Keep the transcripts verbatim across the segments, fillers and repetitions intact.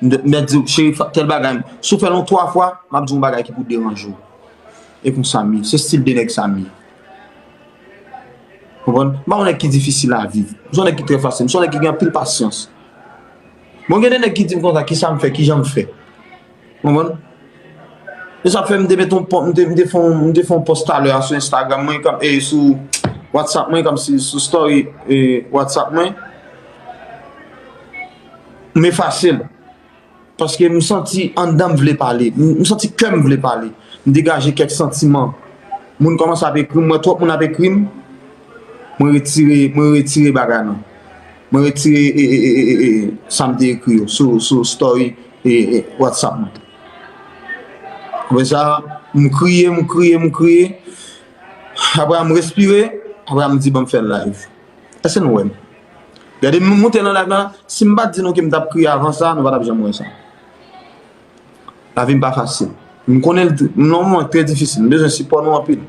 Mèt di w, cheri, tèl bagay, si w fè l yon twa fwa, m ap di w yon bagay ki pou deranje w. E konsa m ye. Se stil de nèg sa m ye. Konprann? M pa yon nèg ki difisil a viv. M se yon nèg ki trè fasil. M se yon nèg ki gen anpil pasyans. Bon, gen de nèg ki di m konsa, kisa m fè, kijan m fè. Konprann? E sa fè m te met yon pò-, m te, m te fè yon, m te fè yon pòs talè a sou Instagram mwen, kòm, e sou WhatsApp mwen, kòm si sou story, e WhatsApp mwen. M efase l. Paske m santi anndan m vle pale. M, m santi kè m vle pale. M degaje kèk santiman. Moun kòmanse ap ekri m, m wè twòp moun ap ekri m. Mwen retire, mwen retire bagay nan. Mwen retire e, e, e, e, e, e, sa m te ekri yo sou, sou story e, e, WhatsApp mwen. Apre sa, m kriye, m kriye, m kriye. Apre a, m respire. Apre a, m di, "Ban m fè live." Èske nou wè m? Gade, m moute nan live la. Si m pa t di nou ke m t ap kriye avan sa, nou pa t ap janm wè sa. Lavi m pa fasil. M konnen l, m nan yon moman trè difisil. M bezwen sipò nou anpil.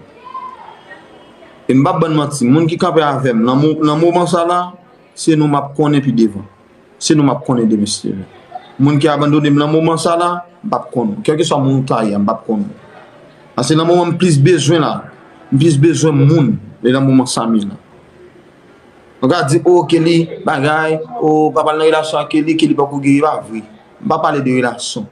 E m p ap bann manti. Moun ki kanpe avè m nan mo-, nan moman sa la, se nou m ap konnen pi devan. Se nou m ap konnen demen, si Dye vle. Moun ki abandone m nan moman sa la, m p ap konnen. Kèlkeswa moun ou ta ye a, m p ap konnen. Paske nan moman m plis bezwen la, m plis bezwen moun, e nan moman sa m ye la. Ou ka di, "O, Kelly, bagay, o, pa pral nan relasyon ak Kelly, Kelly poko gen," e pa vre. M pa pale de relasyon.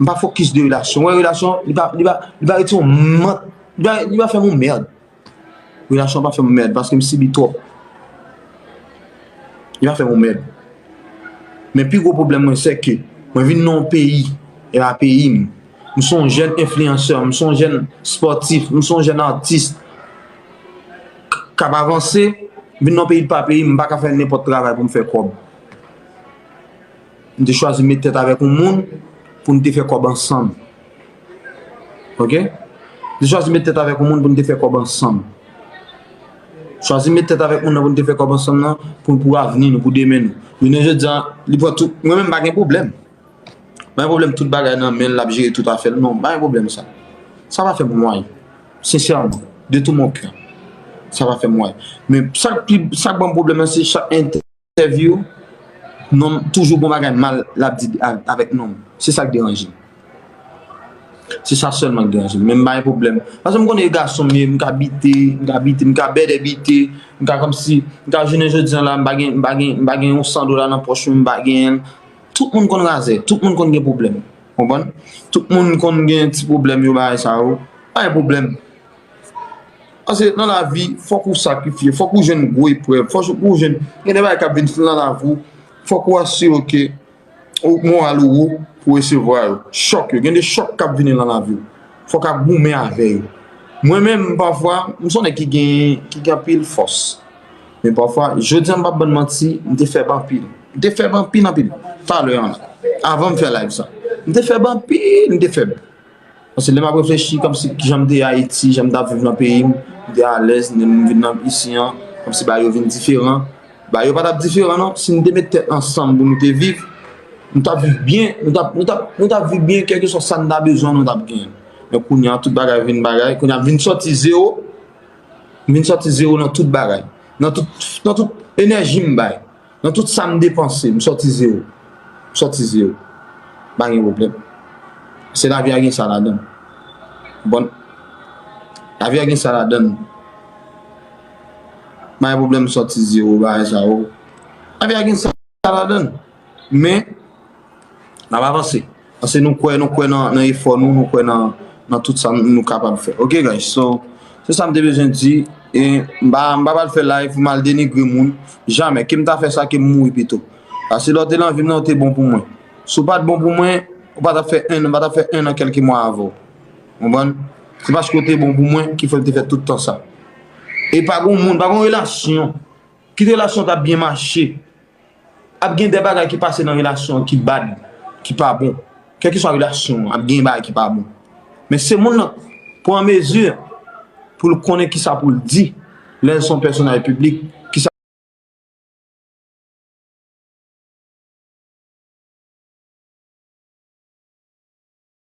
M pa fokis de relasyon. Wè, relasyon, li pa, li pa, li pa retire yon mant, li pa, li pa fè m yon mèd. Relasyon pa fè m mèd, paske m sibi twòp. Li pa fè m yon mèd. Men pi gwo pwoblèm mwen, se ke mwen vin nan yon peyi, e pa peyi m. M se yon jèn enfliyansè, m se yon jèn spòtif, m se yon jèn atis k-, k ap avanse, m vin nan yon peyi ki pa peyi m, m pa ka fè nenpòt travay pou m fè kòb. M te chwazi met tèt avèk yon moun pou n te fè kòb ansanm. Oke? M te chwazi met tèt avèk yon moun pou n te fè kòb ansanm. Chwazi met tèt avèk moun nan pou n te fè kòb ansanm nan, pou, pou avni nou, pou demen nou. Jounen jodi a, li pran tout, mwen menm m pa gen pwoblèm. M pa gen pwoblèm, tout bagay nan men l, l ap jere tout afè l. Non, m pa gen pwoblèm sa. Sa pa fè m wont. Sensèman, de tout mon cœur. Sa pa fè m wont. Men sa k pi, sa k ban m pwoblèm nan, se chak entè- entèvyou, nonm toujou gon bagay mal l ap di a-, avèk nonm. Se sa k deranje m. Se sa sèlman k deranje m. Men m pa gen pwoblèm. Paske m konnen e gason m ye, m ka bite, m ka bite, m ka bèdè bite, m ka kòmsi, m ka jounen jodi a la, m pa gen, m pa gen, m pa gen yon san dola nan pòch mwen, m pa genyen l. Tout moun konn razè, tout moun konn gen pwoblèm. Konprann? Tout moun konn gen ti pwoblèm yo, bagay sa yo. Pa gen pwoblèm. Paske nan lavi, fòk ou sakrifye, fòk ou jwenn gwo eprèv, fòk ou jwenn, gen de bagay k ap vin nan lavi w, fòk ou asire ke ou, moral ou wo pou resevwa yo. Chòk yo, gen de chòk k ap vini nan lavi w. Fòk ap goumen avè yo. Mwen menm, pafwa, m se yon nèg ki gen, ki gen anpil fòs. Men pafwa, jodi a m p ap bann manti, m te fèb anpil. M te fèb anpil, anpil. Talè an la, avan m fè live sa. M te fèb anpil, m te fèb. Paske lè m ap reflechi kòmsi kijan m te ye Ayiti, jan m t ap viv nan peyi m, m te alèz, men m vin nan isi an, kòmsi bagay yo vin diferan. Bagay yo pa t ap diferan non, si n te met tèt ansanm pou nou te viv, nou t ap viv byen, nou t ap, nou t ap, nou t ap viv byen, kèlkeswa sa n ta bezwen, nou t ap genyen l. Men kounye a, tout bagay vin bagay, kounye a, m vin sòti zewo, m vin sòti zewo nan tout bagay, nan tout, nan tout enèji m bay. Nan tout sa m depanse, m sòti zewo. M sòti zewo. Pa gen pwoblèm. Se lavi a gen sa ladan l. Konprann? Lavi a gen sa ladan l. Pa gen pwoblèm, m sòti zewo, bagay sa yo. Lavi a gen sa ladan l. Men, n ap avanse. Paske nou kwè, nou kwè nan, nan efò nou, nou kwè nan, nan tout sa nou, nou kapab fè. Ok, guys, so, se sa m te bezwen di. E m pa, m pa pral fè live pou m al denigre moun. Jamè. Ke m ta fè sa, ke m mouri pito. Paske lè w te nan vi m nan, w te bon pou mwen. Si w pa t bon pou mwen, ou pa t ap fè en, ou pa t ap fè en an kèlke mwa avè w. Konprann? Se paske w te bon pou mwen ki fè m te fè tout tan sa. E pa gon moun, pa gon relasyon. Kit relasyon t ap byen mache. Ap gen de bagay ki pase nan relasyon an ki bad, ki pa bon. Kèlkeswa relasyon an, ap gen bagay ki pa bon. Men se moun nan pran mezi pou l konnen kisa pou l di lè l se yon pèsonaj piblik,